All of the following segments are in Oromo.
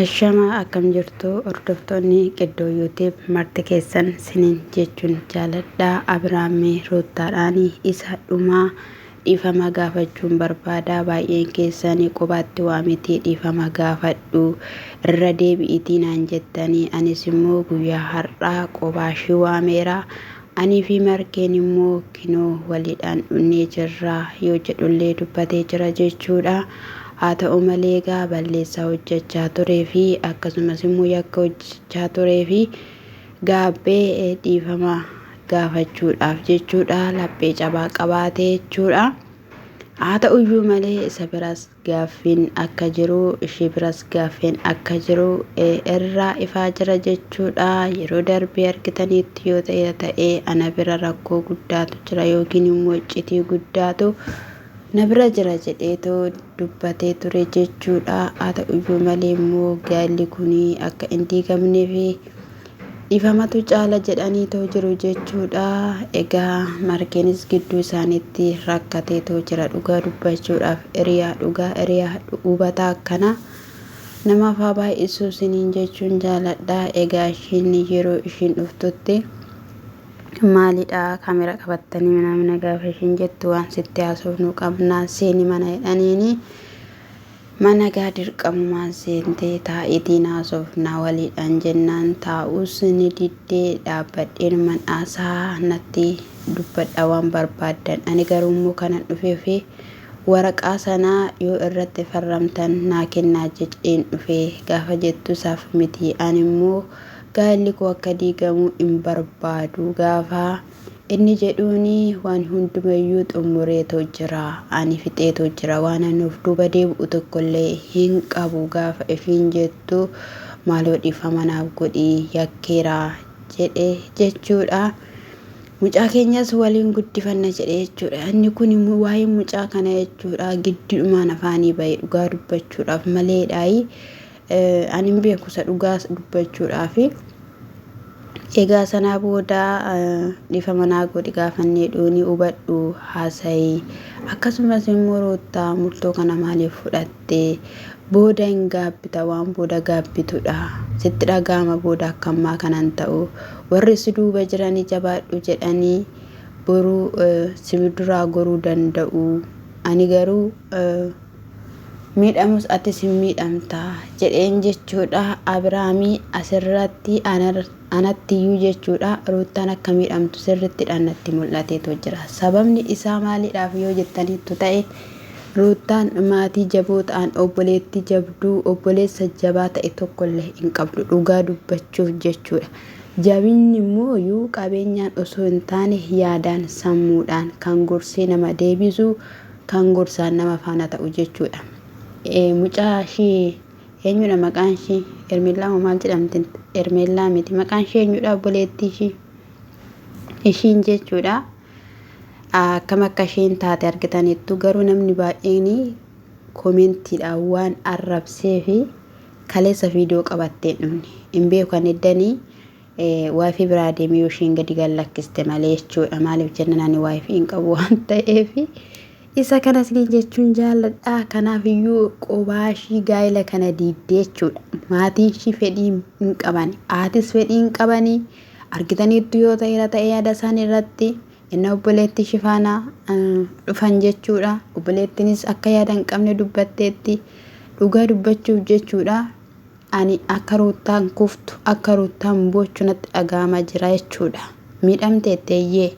Ashamaa akkam jirtu hordoftoonni Qiddoo YouTube marti keessan sinin jechuun jaaladha. Abiraamii Ruuttaadhaan isa dhumaa dhiifama gaafachuun barbaada. Baay'een keessan qubaatti waa miti dhiifama gaafadhu irra deebi'iitii naan jettanii anis immoo guyyaa har'aa qobaashii waameera. Anii fi Markeen immoo kinoo waliidhaan dhunnee jirra yoo jedhullee dubbatee jira jechuudha. Haa ta'u malee egaa balleessaa hojjechaa turee fi akkasumas immoo yakka hojjechaa turee fi gaabbee dhiifama gaafachuudhaaf jechuudha laphee cabaa qabaatee jechuudha. Haa ta'uyyuu malee isa biras gaaffiin akka jiru ishii biras gaaffiin akka jiru irraa ifaa jira jechuudha. Yeroo darbee argitaniitti yoo ta'e ta'ee ana bira rakkoo guddaatu jira yookiin immoo iccitii guddaatu na bira jira jedheetoo dubbatee ture jechuudha. Haa ta'uyyuu malee immoo gaa'elli kun akka hin diigamnee fi Dhifamatu caala jedhaniitoo jiru jechuudha. Egaa Markeenis gidduu isaaniitti rakkateetoo jira dhugaa dubbachuudhaaf hiriyaa dhugaa hiriyaa hubataa akkanaa namaaf haa baay'isuu isiniin jechuun jaaladha. Egaa ishiin yeroo ishiin dhuftutti maalidha kaamera qabattanii minaamina gaafa ishiin jettu waan sitti haasofnu qabnaa seeni mana jedhaniini. Mana gaa dirqamumaan seentee taa'iitiin haasofna waliidhaan jennaan taa'uus ni diddee dhaabbadheenuman haasa'a natti dubbadha waan barbaaddan ani garuummoo kanan dhufeef waraqaa sana yoo irratti farramtan naa kennaa jedheen dhufe gaafa jettu isaaf miti animmoo gaa'elli koo akka diigamu hin barbaadu gaafa Inni jedhuuni waan hundumayyuu xummureetoo jira, ani fixeetoo jira, waan ani of duuba deebi'u tokkollee hin qabu gaafa ishiin jettu maaloo dhiifama naaf godhi yakkeera jedhe jechuudha. Mucaa keenyas waliin guddifanna jedhe jechuudha. Inni kun waa'ee mucaa kana jechuudha gidduudhumaan afaanii bahe dhugaa dubbachuudhaaf maleedhaayi. Ani hin beeku isa dhugaa dubbachuudhaafi. Egaa sanaa booda dhiifama naa godhi gaafannee dhuuni hubadhu haasayi. Akkasumas immoo Ruuttaa murtoo kana maaliif fudhatte? Booda hin gaabbita waan booda gaabbitudha. Sitti dhaga'ama booda akka ammaa kanan ta'u. Warri si duuba jiranii jabaadhu jedhanii boru si duraa goruu danda'u. Ani garuu miidhamus atis hin miidhamta jedheen jechuudha. Abiraamii asirratti anattiyyuu jechuudha Ruuttaan akka miidhamtu sirrittidhaan natti mul'ateetu jira. Sababni isaa maaliidhaaf yoo jettaniittu ta'e Ruuttaan maatii jaboo ta'an obboleettii jabduu obboleessa jabaa ta'e tokkollee hin qabdu dhugaa dubbachuuf jechuudha. Jabinni immoo yuu qabeenyaan osoo hin taane yaadaan sammuudhaan kan gorsee nama deebisu kan gorsaan nama faana ta'u jechuudha. Mucaa ishii eenyudha maqaan ishii? Ermeellaa moo maal jedhamti? Ermeellaa miti. Maqaan ishii eenyudha obboleettii ishii? Ishiin jechuudha. Akkam akka isheen taate argitaniittu garuu namni baay'een koomentiidhaan waan arrabsee fi kaleessa viidiyoo qabattee hin dhufne. Hin beeku kan eddanii Wifi biraa deemee yoo isheen gadi gad lakkiste malee jechuudha. Maaliif jennaan ani wifi hin qabu waan ta'eef. Isa kana isiniin jechuun jaalladha. Kanaaf iyyuu qobaa ishii gaa'ela kana diigdee jechuudha. Maatiin ishii fedhii hin qaban. Haatis fedhii hin qabanii. Argitaniittu yoo ta'eera ta'e yaada isaanii irratti inni obboleettii ishii faana dhufan jechuudha. Obboleettiinis akka yaada hin qabne dubbatteetti. Dhugaa dubbachuuf jechuudha. Ani akka Ruuttaan kuftu, akka Ruuttaan boochu natti dhaga'amaa jira jechuudha. Miidhamteetti eeyyee.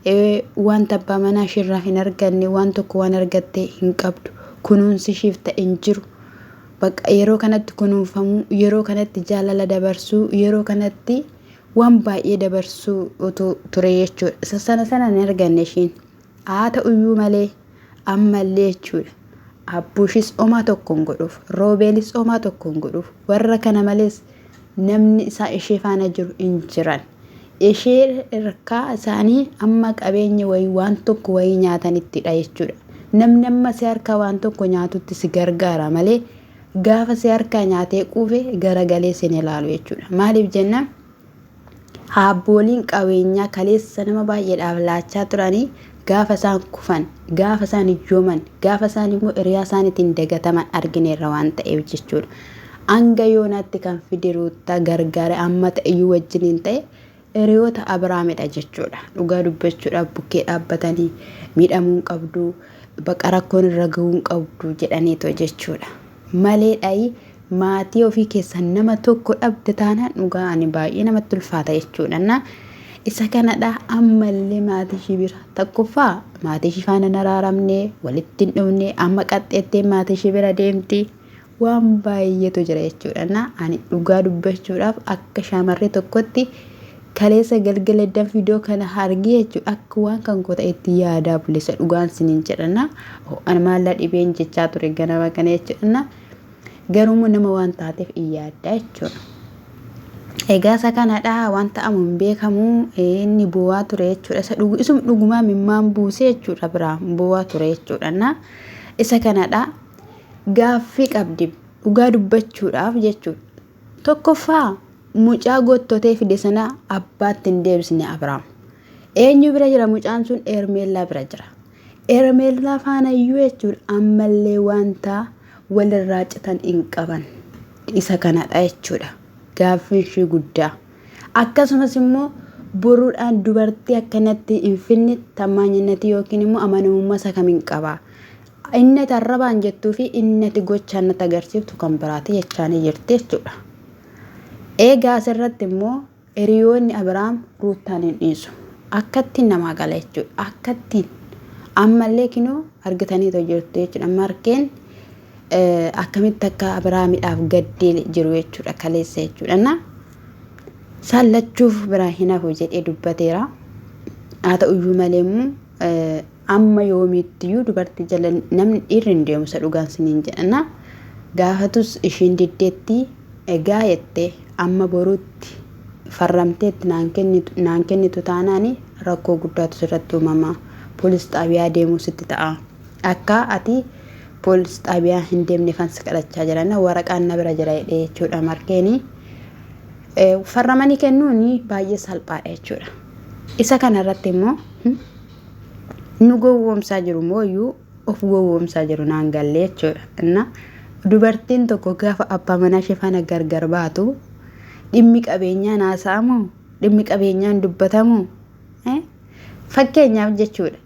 Ee, wanta abbaa manaa ishiirraa hin arganne waan tokko waan argatte hin qabdu. Kunuunsi ishiif ta'e hin jiru. Bakka yeroo kanatti kunuunfamuu, yeroo kanatti jaalala dabarsuu, yeroo kanatti waan baay'ee dabarsuu utuu ture jechuudha. Isa sana sana hin arganne ishiin. Haa ta'uyyuu malee ammallee jechuudha. Abbuushis omaa tokko hin godhuuf, Roobeelis omaa tokko hin godhuuf. Warra kana malees namni isaa ishee faana jiru hin jiran. Ishee irkaa isaanii amma qabeenya wayii waan tokko wayii nyaatanittidha jechuudha. Namni amma si harkaa waan tokko nyaatutti si gargaara malee gaafa si harkaa nyaatee quufe garagalee sin ilaalu jechuudha. Maaliif jennaan Aabbooliin qabeenyaa kaleessa nama baay'eedhaaf laachaa turanii gaafa isaan kufan, gaafa isaan hiyyooman, gaafa isaan immoo hiriyaa isaaniitiin dagataman argineerra waan ta'eef jechuudha. Hanga yoonaatti kan fide Ruuttaa gargaare amma ta'eyyuu wajjiniin ta'e hiriyoota Abiraamidha jechuudha. Dhugaa dubbachuudhaaf bukkee dhaabbatanii miidhamuu hin qabdu, baqa rakkoon irra gahuu hin qabdu jedhaniitoo jechuudha. Malee dhayi maatii ofii keessan nama tokko dhabde taanaan dhugaa ani baay'ee namatti ulfaata jechuudha. Na isa kanadha ammallee maatii ishii bira tokkoffaa maatii ishii faana hin araaramne walitti hin dhufne amma qaxxeettee maatii ishii bira deemti. Waan baay'eetu jira jechuudha. Na ani dhugaa dubbachuudhaaf akka shamarree tokkotti kaleessa galgala eddan viidiyoo kana argee jechuudha akka waan kan koo ta'etti yaadaa bulessa dhugaan sinin jedha. Na ho'an maallaa dhibeen jechaa ture ganama kana jechuudha. Na garuummoo nama waan taateef in yaadda jechuudha. Egaa isa kanadha waan ta'amu hin beekamu inni bu'aa ture jechuudha. Isa dhugu isum dhugumaa mimmaan buusee jechuudha biraa bu'aa ture jechuudha. Na isa kanadha. Gaaffii qabdi dhugaa dubbachuudhaaf jechuudha. Tokkoffaa mucaa gottotee fide sana abbaatti hin deebisne Abiraam. Eenyu bira jira mucaan sun Ermeellaa bira jira. Ermeellaa faana iyyuu jechuudha ammallee wanta walirraa citan hin qaban. Isa kanadha jechuudha. Gaaffiin ishii guddaa. Akkasumas immoo boruudhaan dubartii akkanatti hin finne tammaanyinnatii yookiin immoo amanamummaa isa kamiin qaba. Inni ati arrabaan jettuu fi inni ati gochaan natti agarsiiftu kan biraati jechaanii jirti jechuudha. Eegaa asirratti immoo hiriyoonni Abiraam Ruuttaan hin dhiisu. Akkattiin namaa gala jechuudha. Akkattiin ammallee kinoo argitaniitoo jirtu jechuudha. Markeen akkamitti akka Abiraamidhaaf gaddee jiru jechuudha kaleessa jechuudha. Na saallachuuf biraa hin hafu jedhee dubbateera. Haa ta'uyyuu malee immoo Amma yoomiittiyyuu dubartii jala namni dhiirri hin deemu isa dhugaan siniin jedha na gaafatus ishiin diddeetti egaa jette amma boruutti farramteetti naan kennitu naan kennitu taanaani rakkoo guddaatu sirratti uumama poolis xaabiyaa deemuu sitti ta'a akka ati poolis xaabiyaa hin deemne fan si kadhachaa jira na waraqaan na bira jira jedhee jechuudha markeeni farramanii kennuun baay'ee salphaadha jechuudha isa kana irratti immoo nu gowwoomsaa jiru moo iyyuu of gowwoomsaa jiru naan galle jechuudha. Inna dubartiin tokko gaafa abbaa manaa ishee faana gargar baatu dhimmi qabeenyaa naasa'amu dhimmi qabeenyaan dubbatamu fakkeenyaaf jechuudha.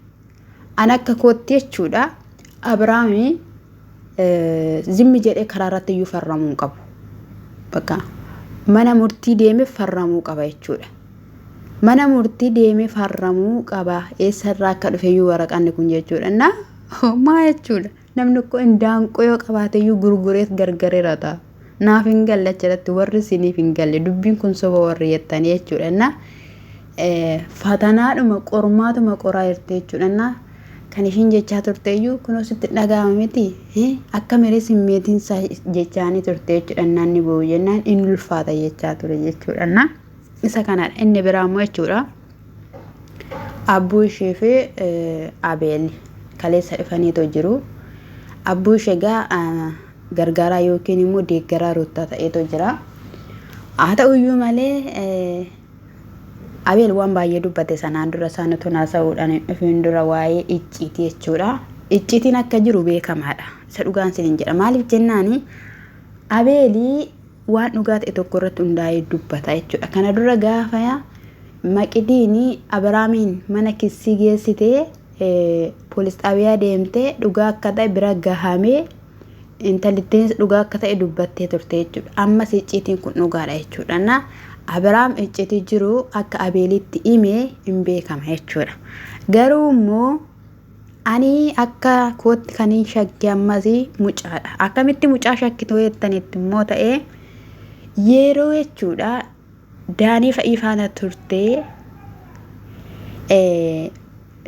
An akka kootti jechuudha Abiraami zimmi jedhee karaa irratti iyyuu farramuu hin qabu. Bakka mana murtii deemee farramuu qaba jechuudha. Mana murtii deemee farramuu qaba. Eessarraa akka dhufe iyyuu waraqanni kun jechuudha. Na maa jechuudha. Namni kun indaanqoo yoo qabaate iyyuu gurgureet gargareera ta'a. Naaf hin galle achirratti warri isiniif hin galle dubbiin kun soba warri jettanii jechuudha. Na fatanaadhuma qormaatuma qoraa jirti jechuudha. Na kan ishiin jechaa turte iyyuu kunoo sitti dhaga'ama miti akka miree simmeetiin isaa jechaanii turte jechuudha. Naanni boo'u jennaan inni ulfaata jechaa ture jechuudha. Na isa kanadha inni biraa immoo jechuudha. Abbuu ishee fi Abeel kaleessa dhufaniitoo jiru. Abbuu ishee egaa gargaaraa yookiin immoo deeggaraa Ruuttaa ta'eetoo jira. Haa ta'uyyuu malee Abeel waan baay'ee dubbate sanaan dura isaan utuu haasa'uudhaan hin dhufiin dura waa'ee icciitii jechuudha. Icciitiin akka jiru beekamaadha. Isa dhugaan isiniin jedha. Maaliif jennaani Abeelii waan dhugaa ta'e tokko irratti hundaa'ee dubbata jechuudha. Kana dura gaafa Maqidiin Abiraamiin mana kissii geessitee poolis xaabiyaa deemtee dhugaa akka ta'e bira gahamee intalittiinis dhugaa akka ta'e dubbattee turte jechuudha. Ammas icciitiin kun dhugaadha jechuudha. Na Abiraam icciitii jiru akka Abeelitti hime hin beekama jechuudha. Garuu immoo ani akka kootti kan hin shakke ammas mucaadha. Akkamitti mucaa shakkitu jettanitti immoo ta'ee yeroo jechuudha Daanii fa'ii faana turtee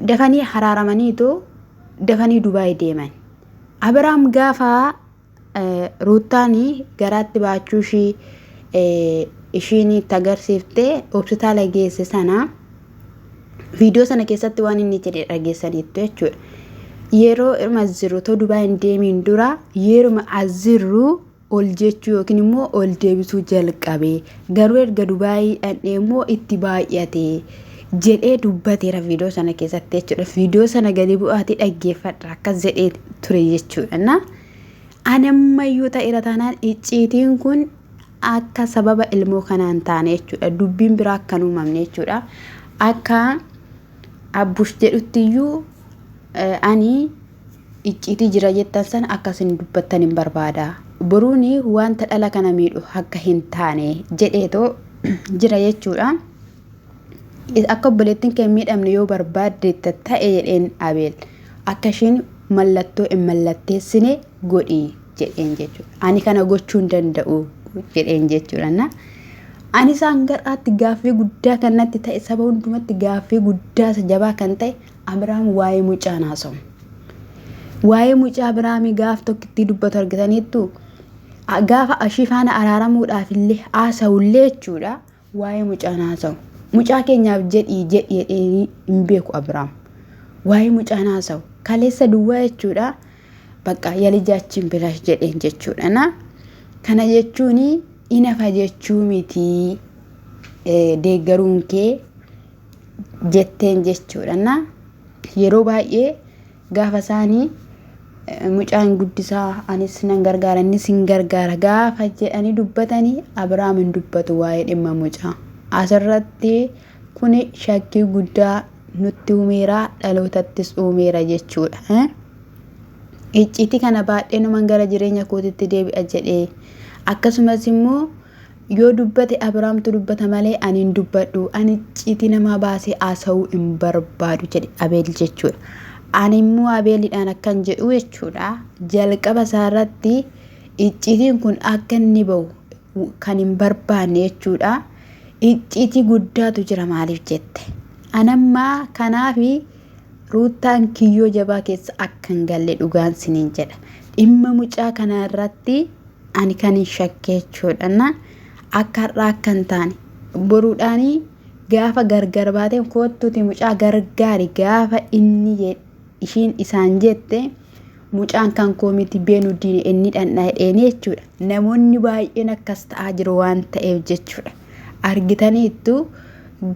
dafanii haraaramaniitu dafanii Dubaay deeman. Abiraam gaafa Ruuttaan garaatti baachuu ishii ishiin itti agarsiifte hospitaala geesse sana viidiyoo sana keessatti waan inni jedhe dhageessaniittu jechuudha. Yeroo irma jiru otoo Dubaay hin deemiin dura yeruma as jirru ol jechuu yookiin immoo ol deebisuu jalqabe. Garuu erga Dubaayii dhandhee immoo itti baay'ate jedhee dubbateera viidiyoo sana keessatti jechuudha. Viidiyoo sana gadi bu'aatii dhaggeeffadha akkas jedhee ture jechuudha. Na Ani ammayyuu ta'eera taanaan icciitiin kun akka sababa ilmoo kanaa hin taane jechuudha. Dubbiin biraa akka hin uumamne jechuudha. Akka Abbush jedhuttiyyuu ani icciitii jira jettan sana akka isin dubbattan hin barbaada. Boruun wanta dhala kana miidhu akka hin taane jedheetoo jira jechuudha. Akka obboleettiin kee hin miidhamne yoo barbaadde ta'e jedheen Abeel. Akka ishiin mallattoo hin mallatteessine godhi jedheen jechuudha. Ani kana gochuu hin danda'u jedheen jechuudha. Na ani isaan gar'aatti gaaffii guddaa kan natti ta'e saba hundumatti gaaffii guddaa isa jabaa kan ta'e Abiraam waa'ee mucaa haasa'u. Waa'ee mucaa Abiraamii gaaf tokkittii dubbatu argitaniittu gaafa ashii faana araaramuudhaaf illee haasa'ullee jechuudha. Waa'ee mucaa hin haasa'u. Mucaa keenyaaf jedhii jedhi jedhee hin beeku Abiraam. Waa'ee mucaa hin haasa'u. Kaleessa duwwaa jechuudha. Bakka yalijaachiin bilash jedheen jechuudha. Na kana jechuun inafa jechuu miti deeggaruun kee jetteen jechuudha. Na yeroo baay'ee Gaafa isaanii mucaan guddisaa anis nan gargaara innis hin gargaara gaafa jedhanii dubbatanii Abiraam hin dubbatu waa'ee dhimma mucaa. Asirratti kuni shakkii guddaa nutti uumeera dhalootattis uumeera jechuudha. Icciitii kana baadhee numan gara jireenya kootitti deebi'a jedhee akkasumas immoo Yoo dubbate Abiraamtu dubbata malee ani hin dubbadhu. Ani icciitii namaa baasee haasa'uu hin barbaadu jedhe Abeel jechuudha. Ani immoo Abeelidhaan akkan jedhu jechuudha. Jalqaba isaarratti icciitiin kun akka inni ba'u kan hin barbaanne jechuudha. Icciitii guddaatu jira maaliif jette. Anammaa kanaafi Ruuttaan kiyyoo jabaa keessa akka hin galle dhugaan siniin jedha. Dhimma mucaa kanaa irratti ani kan hin shakke jechuudha. Na akka har'aa akka hin taane boruudhaanii gaafa gargar baatee koottuuti mucaa gargaari gaafa inni ishiin isaan jette mucaan kan koo miti beenu diine inni dhandhaa jedheeni jechuudha. Namoonni baay'een akkas ta'aa jiru waan ta'eef jechuudha. Argitaniittu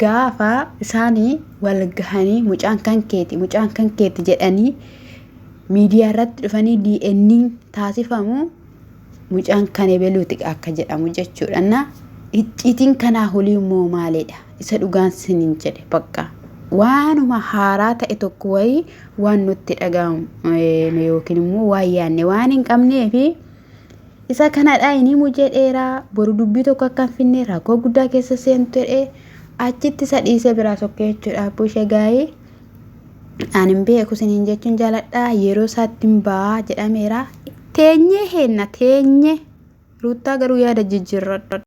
gaafa isaanii wal gahanii mucaan kan keeti mucaan kan keeti jedhanii miidiyaa irratti dhufanii DNA taasifamu mucaan kan ebeluuti akka jedhamu jechuudha. Na icciitiin kanaa olii immoo maalidha? Isa dhugaan sinin jedhe bakka waanuma haaraa ta'e tokko wayii waan nutti dhaga'amu yookiin immoo waan yaadne waan hin qabneefi isa kanadha inni himu jedheera boru dubbii tokko akka hin finne rakkoo guddaa keessa seentu jedhee achitti isa dhiisee biraa sokkee jechuudha. Abbushee gaa'ii ani hin beeku isiniin jechuun jaaladha yeroo isaatti hin ba'a jedhameera. Teenyee heenna teenyee ruuttaa garuu yaada jijjiirradha.